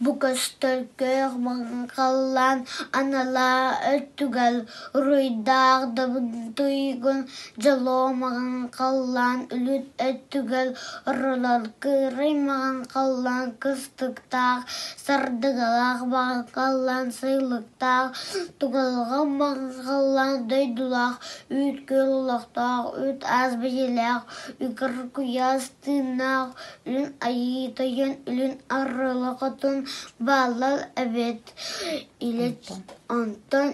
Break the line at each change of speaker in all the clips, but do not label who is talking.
Бу көстөр күөх маҥан халлаан аналаа өттүгэр уруйдаах добун туйгун дьолуо маҥан халлаан үлүт өттүгэр оролор кыырай маҥан халлаан кыстыктаах сардыгалаах маҥан халлаан сайылыктаах тугалҕа маҥан халлаан дойдулаах үүт күөл олохтоох үүт аас бэйэлээх үкэр куйаас тыыннаах Үрүҥ Айыы Тойон Үрүҥ Арыла Хотун бааллар эбит Онтон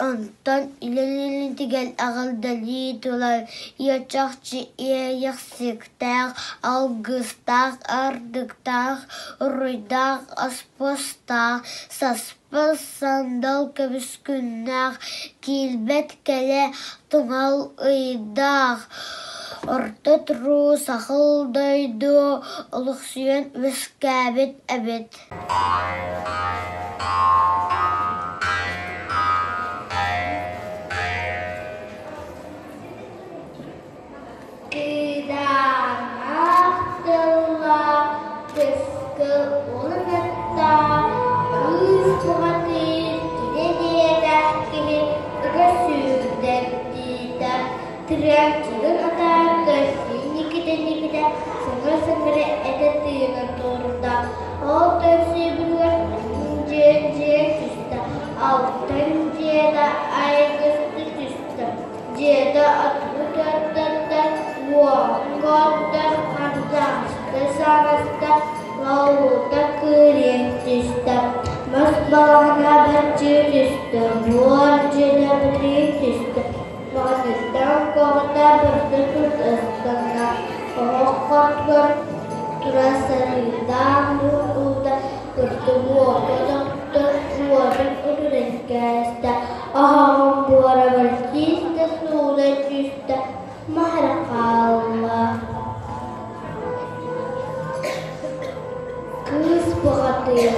онтон илин-илинтигэр эҕэрдэлии турар иэчэхчи иэйэхсиктээх, алгыстаах, ардыктаах, уруйдаах, аспыстаах, саспыс сандал көмүс күннээх, киирбэт кэлэ туҥал ыйдаах, Орто туруу сахал дойду олохсуйан үөскээбит эбит
Кыыдааннаах тыллаах кыскыл улаҥаттаах кыыс бухатыыр кини диэтэх киһи ыга сүүрдэрдиитэ Тырыааччытын атаакка синикитэ-никитэ сыҥыра-сыҥыра этэ тыына турда, ол көрсүбүтүгэр дьиэ-дьиэ түстэ, алтан дьиэтэ айгыстыы түстэ, дьиэтэ оту туттарда, уокка оттор хардаҕаста саҕаста, лаулута кыырыйан түстэ, мас балаҕана баччыы түстэ, буор дьиэтэ бытыйан түстэ, Маҕаһыынтан куоҕата барыта турт ыстанна, оһох хотугар тура сарыыдаах муус уута кырты уокка тохто, уотун утуйан кээстэ, оһоҕун буора бэртиистэ суула түстэ, маһара хаалла. Кыыс бухатыыр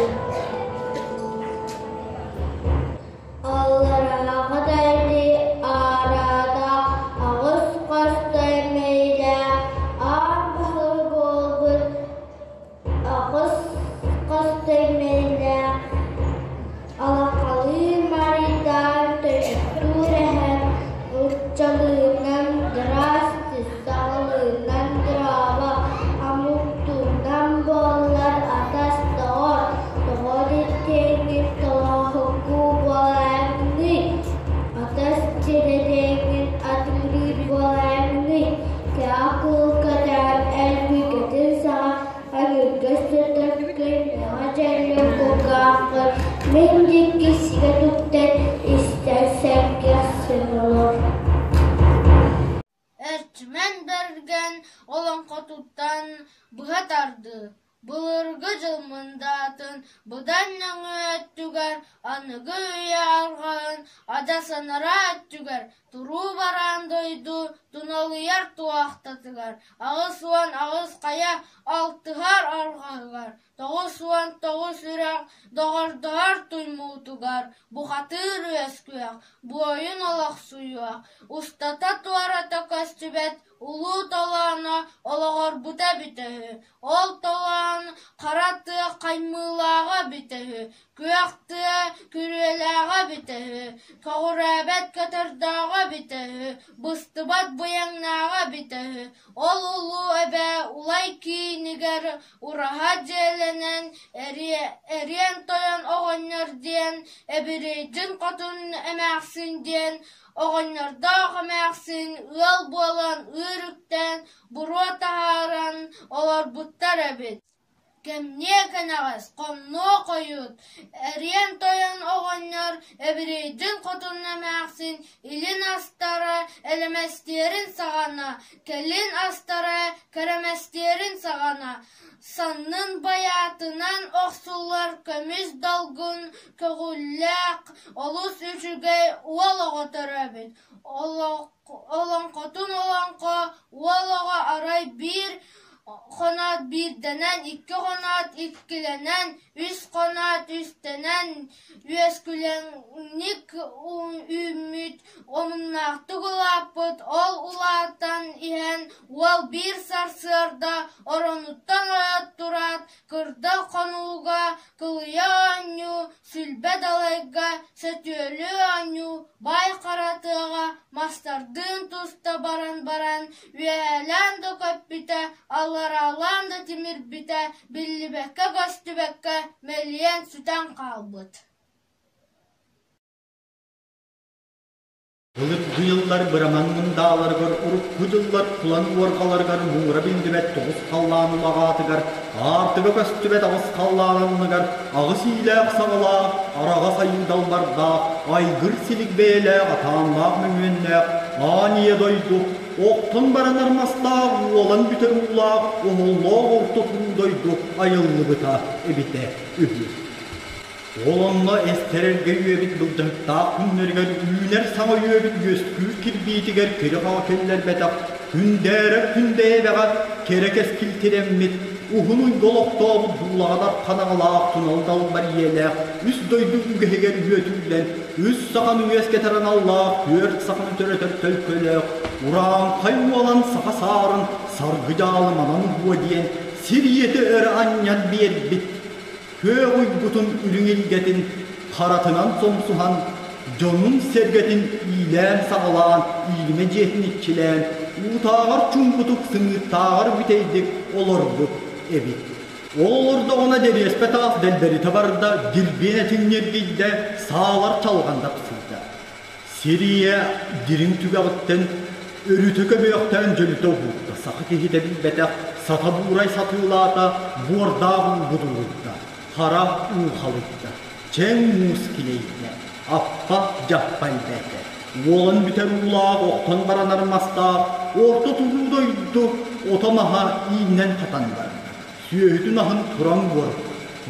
Алларааҕа дайыы аараата аҕыс хостой мэйилээх аан баһылык буолбут аҕыс хостой мэйилээх алакалыы марыйдаан тойоттуур эһэм нууччалыынан здрасте сахалыынан дорообо омуктуунан буоллар атас доҕор Тоҕо диэтэҥҥин толооһукку буолааҥҥый, атас дьиэлэтээҥҥин атыырыыр буолааҥҥый, кэҕэ кыыл кэтэҕэр элбиикэтин саҕа аҥырга сытар күннэҕэ дьэллик кулгааххын мин диэки сигэ туттан истэн сэргэхсин олор
Эрчимэн Бэргэн олоҥхотуттан быһа тардыы, былыргы дьыл мындаатын быдан нөҥүө өттүгэр, аныгы үйэ арҕаһын адьас анараа өттүгэр туруу бараан дойду туналыйар туоһахтатыгар 88 хайа алтыһар арҕаһыгар 99 үрэх доҕордоһор туймуутугар бухатыыр үөскүөх, буойун олохсуйуох, устата-туората көстүбэт улуу толооно олоҕорбута эбитэ үһү. Ол толоон хара тыа хаймыылааҕа эбитэ үһү, күөх тыа күрүөлээҕэ эбитэ үһү, көҕүрээбэт көтөрдөөҕө эбитэ үһү, быстыбат быйаҥнааҕа эбитэ үһү. Ол улуу эбэ Улай киинигэр ураһа дьиэлэнэн Эриэн Тойон оҕонньор диэн, Эбириэйдин Хотун эмээхсин диэн оҕонньордоох эмээхсин ыал буолан ыыр үктээн, буруо таһааран олорбуттар эбит. Кэмниэ кэнэҕэс, хомнуо хойут, Эриэн Тойон оҕонньор Эбириэйдин Хотун эмээхсин илин астара элэмэстиэрин саҕана, кэлин астара кэрэмэстиэрин саҕана, саннын байаатынан охсуллар көмүс долгун көҕүллээх олус үчүгэй уол оҕо төрөөбүт. Олоҥхотун олоҥхо уол оҕо арай биир хоноот биирдэнэн, икки хоноот иккилэнэн, үс хоноот үстэнэн үөскүлэҥник үүммүт, омуннаахтык улааппыт, ол Улаатан иһэн уол биир сарсыарда оронуттан ойон тураат, кырдал хонууга кылыйа оонньуу, сүлбэ далайга сөтүөлүү оонньуу, баай хара тыаҕа мастардыын туста баран баран, үөһээлээн да көппүтэ, аллараалаан да тимирбитэ биллибэккэ-көстүбэккэ мэлийэн сүтэн хаалбыт.
Былыргы дьыллар быраман мындааларыгар, урукку дьыллар кулан уорҕаларыгар муҥура биллибэт тоҕус халлаан улаҕаатыгар, аартыга көстүбэт аҕыс халлаан анныгар аҕыс иилээх-саҕалаах, араҕас айыы далбардаах, айгыр силик бэйэлээх атааннаах мөҥүөннээх аан ийэ дойду, охтон баранар мастаах уолан бүтэр уулаах оһоллоох орто туруу дойду айыллыбыта эбитэ үһү. Ол онно эстэрэргэ үөбүт былдьаһыктаах күннэригэр үүнэр саҥа үөбүт үөскүүр кирбиитигэр кири-хаҕа киллэрбэтэх күндээрэр күндэйэбэҕэ кэрэ кэскил тирэммит, уһун уйгу олохтообут дуулаҕадар ханаҕалаах тунал далбар ийэлээх үс дойду үгэһигэр үөтүллэн, үс саханы үөскэтэр аналлаах түөрт саханы төрөтөр төлкөлөөх урааҥхай уолан саха саарын саргы дьаалы манан уһуо диэн сир ийэтэ өрө анньан биэрбит Күөх уйгутун үрүҥ илгэтин харатынан сомсуһан, дьонун-сэргэтин иилээн-саҕалаан иилимэ дьиэтин иччилээн, уутааҕар чуҥкутук, сымыыттааҕар бүтэйдик олорбут эбит. Ол олордоҕуна дэриэспэ таас дэлбэритэ барда, дирбиэн этиҥ ньиргийдэ, саалар чалҕан тапсыйда. Сир ийэ дириҥ түгэҕиттэн өрүтэ көбүөхтээн дьөлүтэ уһуутта, саха киһитэ билбэтэх сата буурай сатыылаата, буордаах уу будулуйда, хара уу халыйда, чэҥ муус килэйдэ, аппа дьаппа элбээтэ. Уолан бүтэр уулаах, охтон баранар мастаах, орто туруу дойду ото-маһа ииннэн хатан барда. Сүөһүтүн аһын туран буор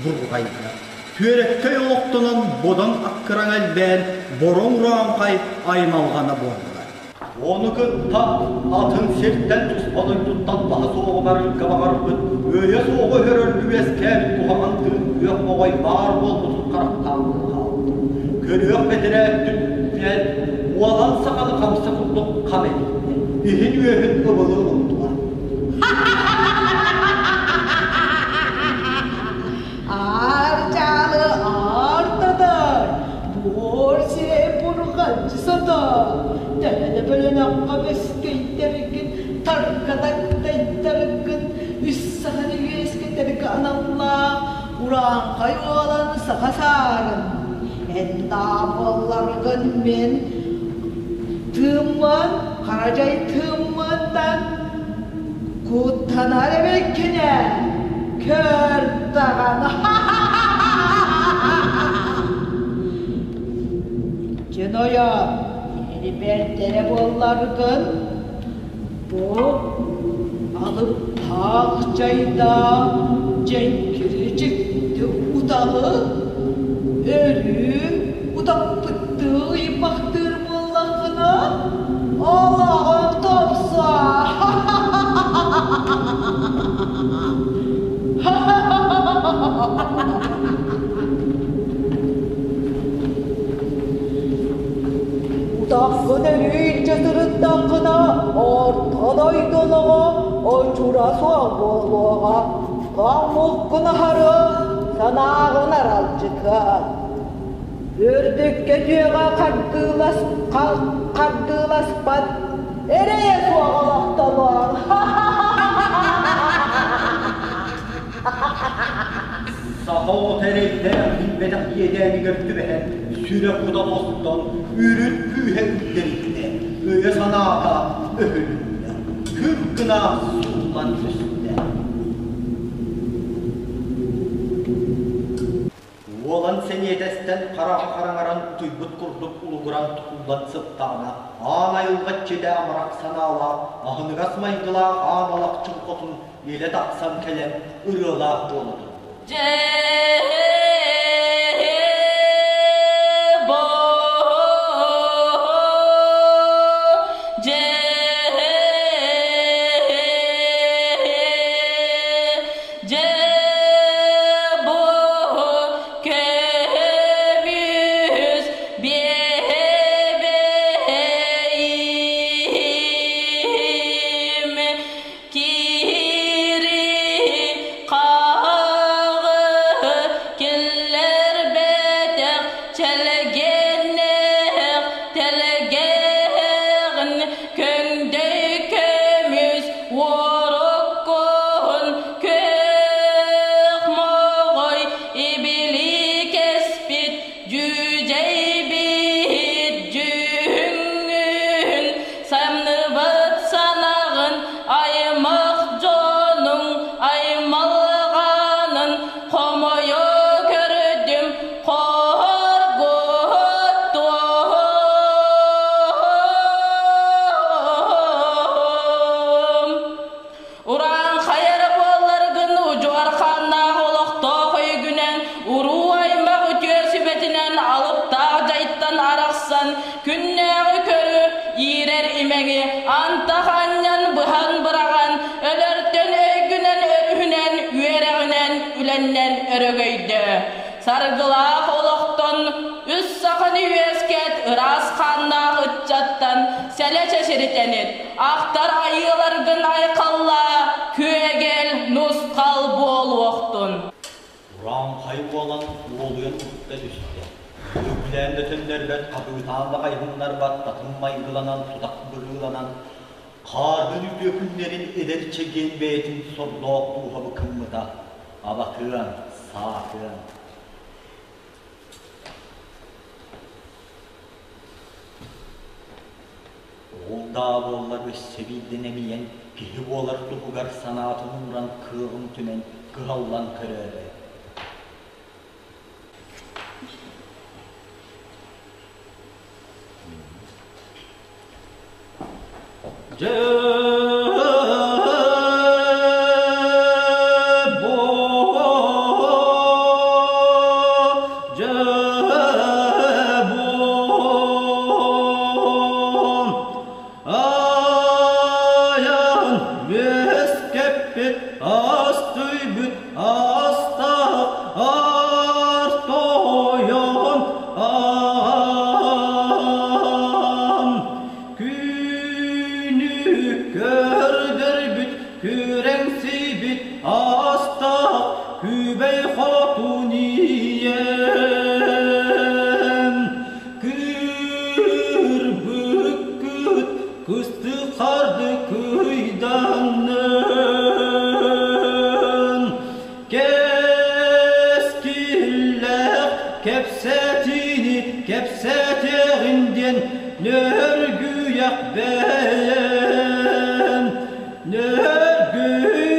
бурҕайда. Түөрэккэй олохтонон бодоҥ аккыраҥ элбээн, бороҥ урааҥхай аймалҕана буолла. Ону кытта атын сиртэн туспа дойдуттан баһа суоҕу барыырга баҕарбыт, өйө суоҕу өһөрөр үөскээбит куһаҕан тыын күөх моҕой баар буолбутун харахтаан хаалбыт. Көрүөх бэтэрээ өттүттэн уолан саханы хамса курдук хам эбиттэ, иһин-үөһүн ыбылы уһуктулар.
Аар-чаалы аар-татар, буор сирэй бурҕаччы сатар, төһө да бөлөнөххө бөскөйдөргүн, таргататтайдаргын, үс саханы үөскэтэргэ аналлаах урааҥхай уолан саха саарын, эн даа буолларгын мин тыыммын, харадьай тыыммыттан Куттанар эбиккин ээ, көр даҕаны Иккин ойон, ини бэртэрэ буолларгын, бу алыптаах чайдаах дьэҥкири дьикти утаҕы өрүү утаппыттыы ыймахтыыр буоллаххына, олоҕун тупсуо. Утаххын өрүү илдьэ сырыттаххына, орто дойду олоҕо очура суох буолуоҕа. Тоҥмуккун аһары, санааҕын аралдьытыа. Үрдүккэ дьиэҕэ хардыылас хардыыласпат эрэйэ суох олохтонуоҥ.
Саха оҕото эрэйдээх билбэтэх иэдээнигэр түбэһэн, сүрэх кута тостон, үрүт күүһэ үрдэриннэ, өйө-санаата өһүлүннэ, күр гына сууллан түстэ. Уолан сэниэтэстэн хараҕа хараҥаран утуйбут курдук улугуран тутуллан сыттаҕына, аан айылҕа иччитэ амарах санаалаах, аһыныгас майгылаах аан алахчын хотун илэ тахсан кэлэн ырыалаах буола турбут.
Дьэ бу көмүс биэбэйим. Санныбыт санаҕын аймах дьонуҥ аймалҕанын хомойо көрдүм хоргуттум. Урааҥхай эрэ буолларгын удьуор хааннаах олохтоох өйгүнэн, уруу аймах үтүө сүбэтинэн алыптаах дьайтан арахсан, күннээҕи көрү, иирэр имэҥи антах анньан быһан быраҕан, өлөртөн өйгүнэн өрүһүнэн, үөрэҕинэн, үлэннэн өрөгөйдөө. Саргылаах олохтон үс саханы үөскэт ыраас хааннаах ыччаттан сэлэ чэчиритэнит, ахтар айыыларгын айхаллаа, күөгэл, нусхал буолуохтун.
Урааҥхай буолан уолуйан уһукта түстэ. Үгүлээн да төннөрбөт, хабыытаан да хайыһыннарбат, татым майгыланан, тутах быһыыланан, хаардын үтүө күннэрин эдэр чэгиэн бэйэтин сордоох дууһа быкыммыта, абатыан, саатыан. Ол даа буоллар өссө биирдэн эмийэн, киһи буолар туһугар санаатын ууран кыаҕын түмэн, кыһаллан көрөөрү. Дьэ Айан үөскэппит астыйбыт астаах ар тойон аҕам Күнү көрдөрбүт күрэҥсийбит астаах күбэй хотун ийэм Кырбыккыт кыстык харды кыйданнын Кэскиллээх кэпсэтиини кэпсэтиэҕин диэн нөргүйэх бэйэм нөргүйэн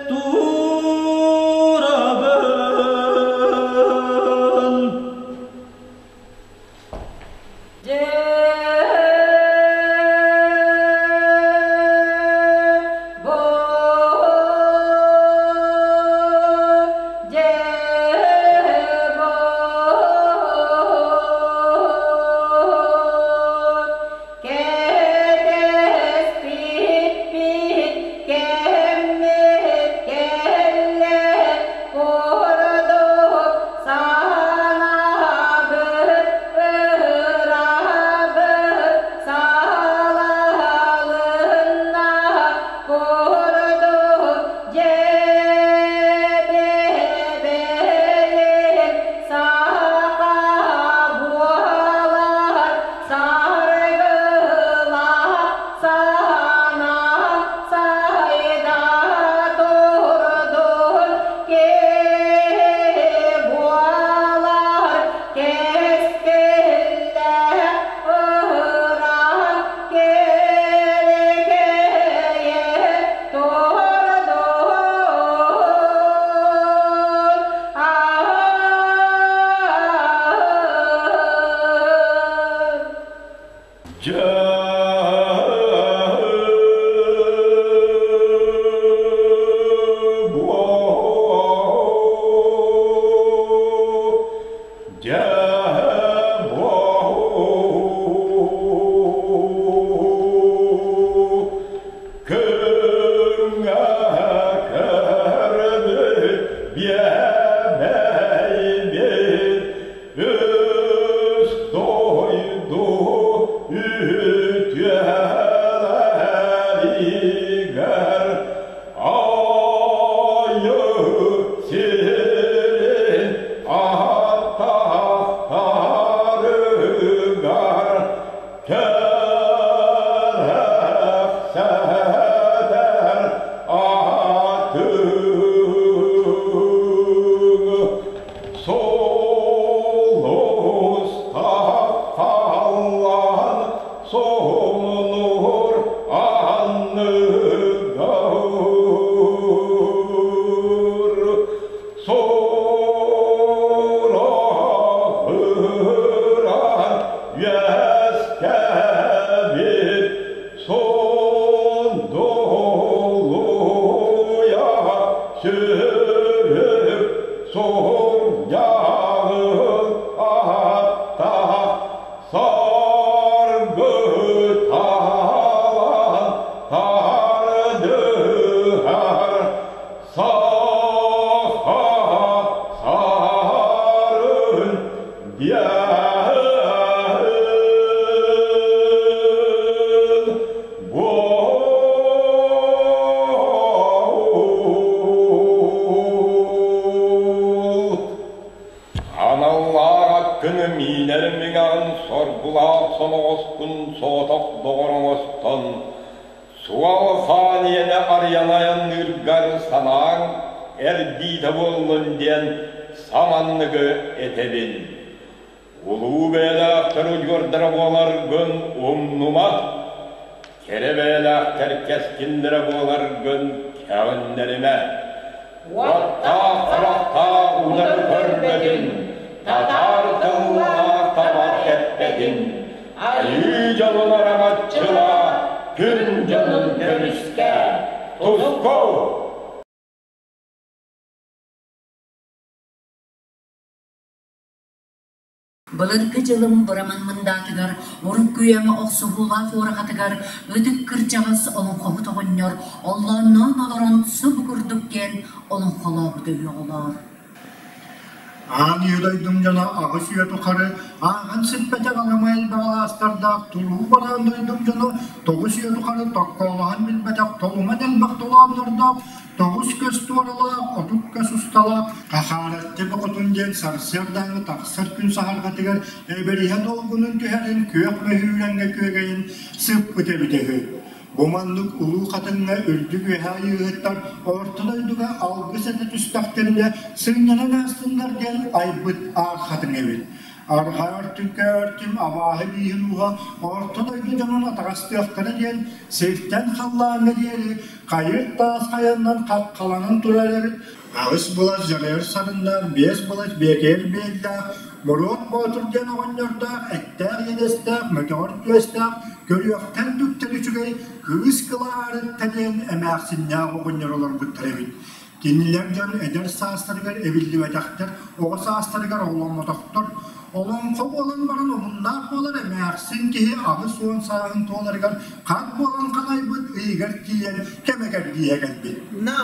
турабын.
Дьэ,
Мунур анныгар Сураҕыран үөскээбит Сундулуйа сүрүк сурдьаҕын аттаах Саргыталан тардыһар саха сарын диэн буол. Аналлаах аккыны миинэр миҥэҕин соргулаах соноҕоскун соҕотох доҕор оҥостон, суол хаан иэнэ арыйан айанныыргар санааҥ эрдиитэ буоллун диэн саманныгы этэбин. Улуу бэйэлээхтэр удьуордара буоларгын умнума, кэрэ бэйэлээхтэр кэскиллэрэ буоларгын кэҕиннэримэ. Уоттаах харахтаах утары көрбөтүн, татаар тыллаах табар эппэтин, айыы дьонун араҥаччылаа, күн дьонун көмүскээ. Туску!
Былыргы дьылым быраман мындаатыгар, урукку үйэм охсуһуулаах уораҕатыгар ытык кырдьаҕас олоҥхоһут оҕонньор оллоонноон олорон субу курдук диэн олоҥхолообута үһү оҕолоор.
Аан ийэ дойдум дьоно 800 тухары ааҕан сиппэтэх аламай элбэх алаастардаах туруу бараан дойдум дьоно 900 тухары токкоолоһон билбэтэх толуман элбэх толооннордоох Тоҕус көс туоралаах, 30 көс усталаах Хахаараттыы Бокотун диэн сарсыардааҥҥы тахсар күн саһарҕатыгар эбэриһэ долгунун түһэрин күөх мөһүүрэҥҥэ күөгэйин сыппыт эбитэ үһү. Бу маннык улуу хатыҥҥа үрдүк үөһэ айыыһыттар орто дойдуга алгыс этэ түстэхтэринэ сынньанан аастыннар диэн айбыт аар хатыҥ эбит. Арҕаа өртүккэ өртүм абааһы бииһин ууһа орто дойду дьонун атаҕастыахтара диэн сиртэн халлааҥҥа диэри хайыр таас хайаннан хаххаланан турар эбит. Аҕыс былас дьарайар сарыннаах, биэс былас биэкэйэр биэллээх, Моруот Боотур диэн оҕонньордоох, эттээх иэдэстээх, мөтөҕөр түөстээх, көрүөхтэн түктэри үчүгэй кыыс Кылаарытта диэн эмээхсиннээх оҕонньор олорбуттар эбит. Кинилэр дьон эдэр саастарыгар эбиллибэтэхтэр, оҕо саастарыгар оҕоломмотохтор. Олоҥхо буолан баран омуннаах буолар эмээхсин киһи 80 сааһын туоларыгар хат буолан ханайбыт ыйыгар тиийэн кэмэ кэрдииһэ кэлбит.
No!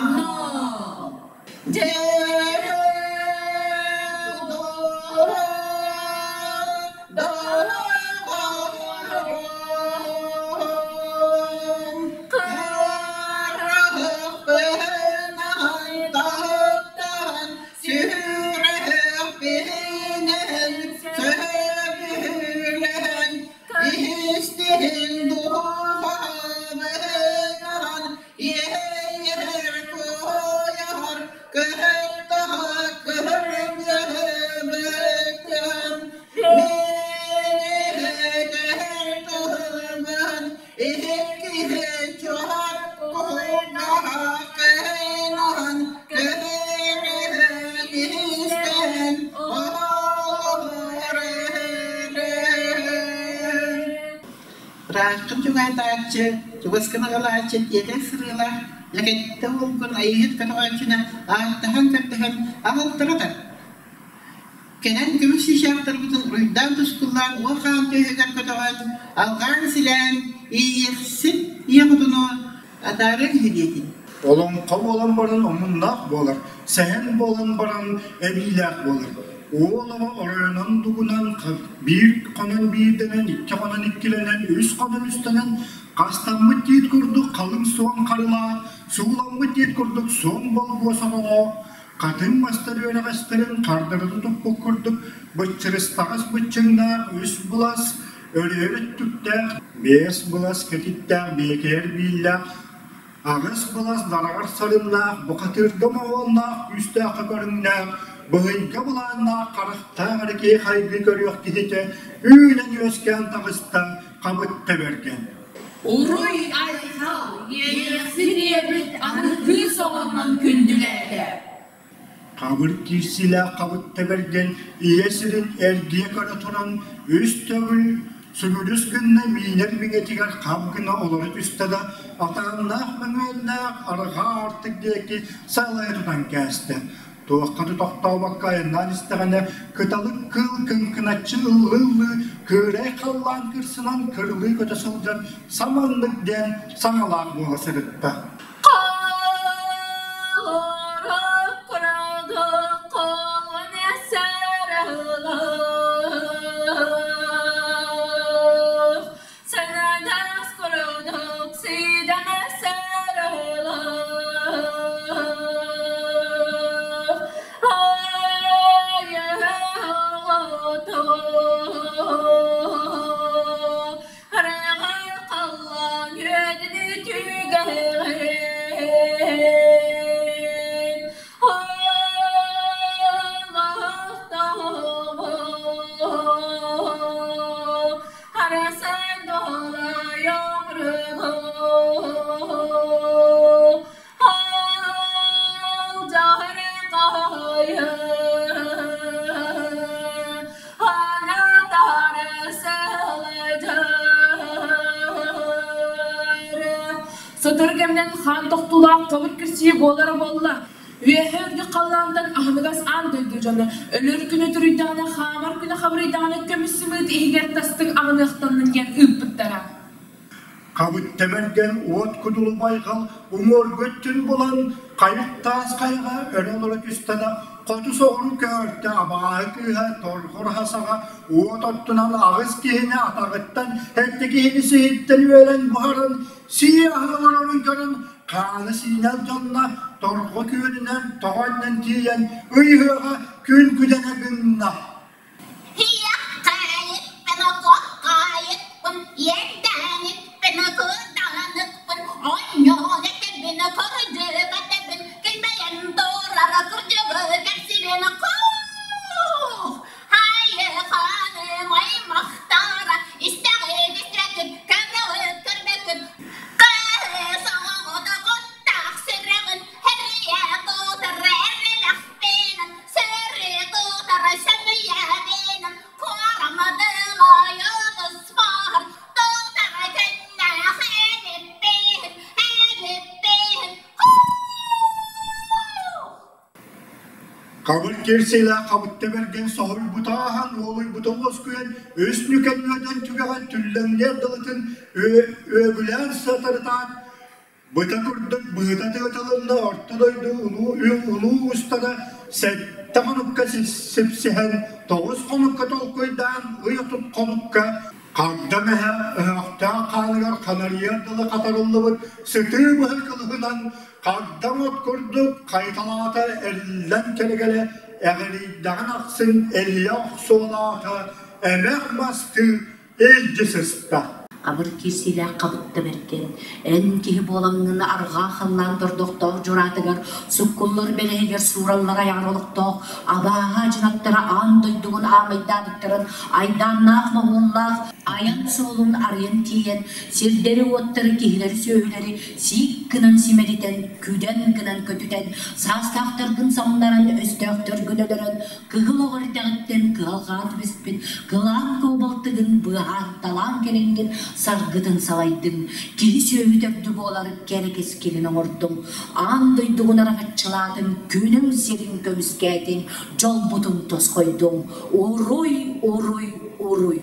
Ырааххын чугаһатааччы, чугаскын аҕалааччы тиэтэл сырыылаах, лэкэттэ уолгун айыыһыт көтөҕөөччүнэ ааттаһан-көрдөһөн аҕалтара да. Кэлэн көмүс чыычаахтарбытын уруйдаан-тускуллаан уо хаан түөһүгэр көтөҕөн, алҕаан-силээн, иэйиэхсит ийэ хотуну атаарыаҥ үһү диэтин.
Олоҥхо буолан баран омуннаах буолар, сэһэн буолан баран эбиилээх буолар. Уол оҕо оройунан дугунан биир хонон биирдэнэн, икки хонон иккилэнэн, үс хонон үстэнэн, хастаммыт тиит курдук халыҥ суон харылаах, сууламмыт тиит курдук суон болгуо сороҕо, хатыҥ мастар үөрэҕэстэрин хардарыта туппут курдук быччырыстаҕас быччыҥнаах үс былас, өрүөр өттүктээх, биэс былас кэтиттээх биэкэйэр бииллээх, аҕыс былас дараҕар сарыннаах, бухатыырга моһуоннаах күүстээххэ көрүҥнээх, быһыйга былааннаах харахтаах эрэ киһи хайгыы көрүөх киһитэ үүнэн үөскээн таҕыста, хабытта бэргэн.
Уруй айхал, иэйэхсит ийэбит аны кыыс оҕоннон күндүлээтэ.
Хабыр киирсиилээх хабытта бэргэн ийэ сирин эргийэ көрө туран үс төгүл сүгүрүс гынна миинэр миҥэтигэр хам гына олоро түстэ да атааннаах мөҥүөннээх арҕаа аартык диэки салайа тутан кээстэ. Туохха да тохтообокко айаннаан истэҕинэ кыталык кыыл кыҥкыначчы ыллыы-ыллыы кыырай халлаан кырсынан кырылыы көтө сылдьан саманнык диэн саҥалаах буола сырытта.
Сотору кэминэн хаан тохтуулаах хабыр кирсии буолара буолла. Үөһэ үрдүк халлаантан аһыныгас аан дойду дьоно өлөр күнэ туруйдаҕына, хаамар күнэ хабырыйдаҕына көмүс сымыыт иһигэр тастыҥ аҕыныахтаннын диэн ыыппыттара.
Хабытта бэргэн уот кудулу байҕал уҥуоргу өттүн булан, хайыт таас хайаҕа өрө олоро түстэ да, хоту соҕуруу көөртө абааһы кыыһа торҕор саҕа уот оттунан аҕыс киһини атаҕыттан сэттэ киһини сиһиттэн үөлэн буһаран сии аһыы олорорун көрөн хааны сиинэ дьонно торҕо күөнүнэн тоҕо анньан тиийэн ый ыһыаҕа күн күдэнэ гынна. Хабыр кирсиилээх хабытта бэргэн соһуйбута ааһан уолуйбута уоскуйан үс нүкэн үөдэн түгэҕин түллэҥниэр дылытын үөгүлээн сатарытаат Быта курдук быһыта тыытылынна орто дойду улуу улуу устата сэттэ хонукка сипсиһэн, тоҕус хонукка толкуйдаан, ый 30 хонукка хагдаҥ эһэ өһөхтөөх хааныгар ханарыйар дылы хатарыллыбыт сытыы быһа кылыһынан хагдаҥ от курдук хайыталаата эриллэн кэлэ-кэлэ эҕирийдэҕин ахсын элийэ охсуолаата эмэх мастыы илдьи сыста.
Хабыр киирсиилээх хабытта бэргэн, эн киһи буолаҥҥын арҕаа халлаан тордохтоох дьураатыгар, суккуллар бэлэһигэр суураллар айаҕар олохтоох абааһы адьынаттара аан дойдугун аамайдаабыттарын айдааннаах моһуоннаах айан суолун арыйан тиийэн, сирдэри-уоттары, киһилэри-сүөһүлэри сиик гынан симэлитэн, күдэн гынан көтүтэн, саастаахтаргын самнаран, өстөөхтөргүн өлөрөн, Кыһыл оҕо эрдэҕиттэн кыһалҕаҕа түбэспит кылаан куобалтыгын быаһаан-талаан кэлэҥҥин саргытын салайдыҥ, киһи-сүөһү төрдө буолар кэрэ кэскилин оҥордуҥ, аан дойдугун араҥаччылаатыҥ, күнүҥ сирин көмүскээтиҥ, дьолбутун тосхойдуҥ. Уруй, уруй, уруй!